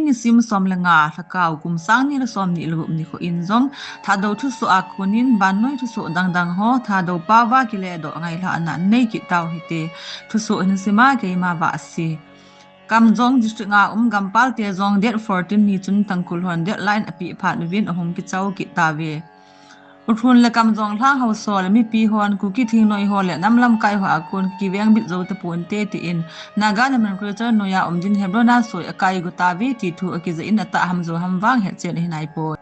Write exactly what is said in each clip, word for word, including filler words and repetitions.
Nisim som le nga, Lhakao kum sang ni le som ni le gup nikho in jong Thadou thusoh a konin vannoi thusoh dangdang ho Thadou paova kiledoh ngailhahna nei kit tau hite. Thusoh hin sima keima Vahsi. Kamjong district a um gampalte jong date fourteen ni chun Tangkhul hon deadline apeh phat uvin ahung kichao kit tauve. Ukhrul le Kamjong lhang haosa le mipi hon Kuki thingnoi ho le nam lamkai ho a kon kivengbit jou taponte tin Naga nomenclature noiya um din Hebron a soi akai got tauve ti thu akijah in atah ham jou ham vang hetchen ahi naipoi.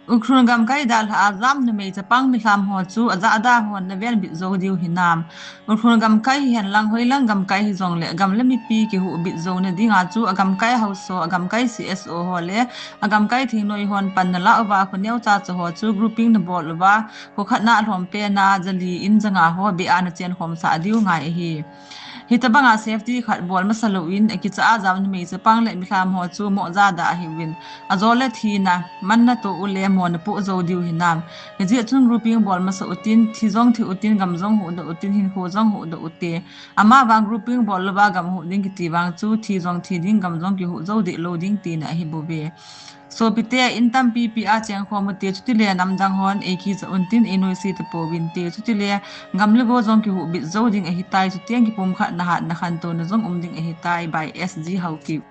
Ukhrul gamkai dalha a jam numei chapang milham ho chu ajahda hon navenbit jou diu hinam. Ukhrul gamkai hihen lang hoilang gamkai hijongle gam le mipi kihuhbit jouna dinga chu agamkai haosa, agamkai C S O ho le agamkai thingnoi hon pan nalah uva kho neocha cha ho chu grouping nabol uva, kho khat na alhom pen a jali in janga ho beh a nachenkhomsah diu ngai ahi. Hitobanga safety khat bol masa louvin akichah a jam numei chapang le milham ho chu moh jahda ahiuvin, ajole thina man natoh ule mo napoh jou diu hinam. Hijeh chun grouping bol masa utin, thi jong thi utin, gam jong huhdoh utin, hinkho jong huhdoh ute. Amavang grouping bol louva gam huh ding kiti vang chu thi jong thi ding, gam jong kihuh jou deh lou ding tina ahibouve. Sopite, in tampipi a chengkhom ute, chutile namdang hon eikijah untin einoise tapouvinte, chutile gam le go jong kihuhbit jou ding ahitai, chuteng kipumkhatna hatna khantouna jong um ding ahitai. By S G Haokip.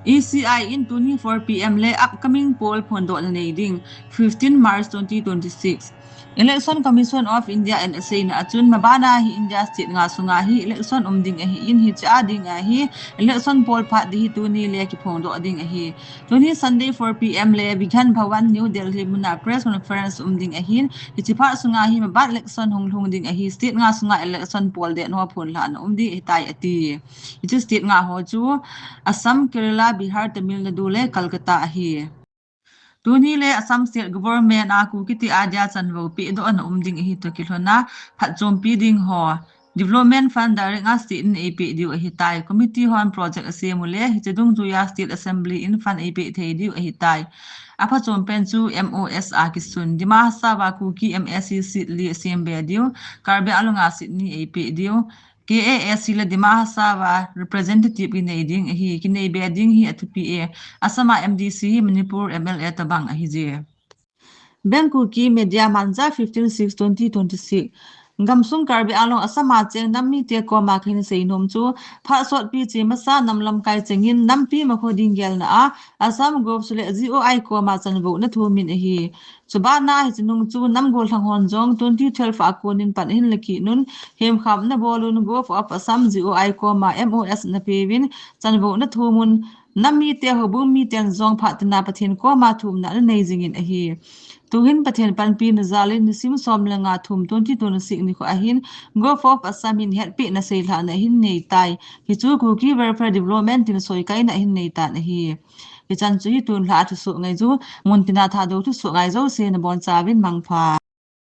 E C I in tuni four P M le upcoming poll phondohna nei ding, fifteen March twenty twenty-six. Election Commission of India in aseina a chun mabana hi India state nga sunga hi election um ding ahin, hichea dinga hi election poll phat ding hi tuni le kiphongdoh ding ahi. Tuni Sunday four P M le Vigyan Bhawan, New Delhi muna press conference um ding ahin, hiche phat sunga hi maban election hung lhung ding ahi, state nga sunga election poll dehnu phonlhahna um ding ahitai ati. Hiche state nga ho chu Assam, Kerala, Bihar, Tamil Nadu le Kolkata ahi. Tuni le Assam State Government a Kuki te adia chanvou pehdohna um ding ahi toh kilhona phatchompi ding ho Development Fund direct a state in eipeh diu ahitai. Committee hon project asem ule hiche dungjuia State Assembly in fund eipeh thei diu ahitai. Aphachom pen chu M O S a kisun Dima Hasao a Kuki M A C seat li asem be diu, Karbi Anglong a seat ni eipeh diu. K A A C le Dima Hasao a representative kinei ding ahi, kinei be ding hi athupi e. Assam a M D C hi Manipur M L A tobang ahije. Bank Kuki Media Manja, fifteen six twenty twenty-six. Gamsung Karbi Anglong Assam a cheng nam mite koma kahin seinom chu, phat sotpi che masa nam lamkai chengin nampi makho ding gelna a Assam Govt le G O I koma chanvouna thumin ahi. Chubana hiche nung chu nam gollhang hon jong twenty twelve a konin pan ahin lakit un, hemkhapna bolun, Govt of Assam, G O I koma M O S napeuvin chanvouna thumun, nam mite, houbung miten jong phat tina Pathen koma thumna ananei jingin ahi. Tuhin Pathen panpina jalin nisim som le nga thum twenty twenty-six nikho ahin Govt of Assam in hetpehna seilhahna ahin neitai. Hichu Kuki Welfare Development in soikaina ahin neitan ahi. Hichan chu hi tunlhah a thusoh ngaiju, muntina Thadou thusoh ngai jouse nabonchauvin mangpha.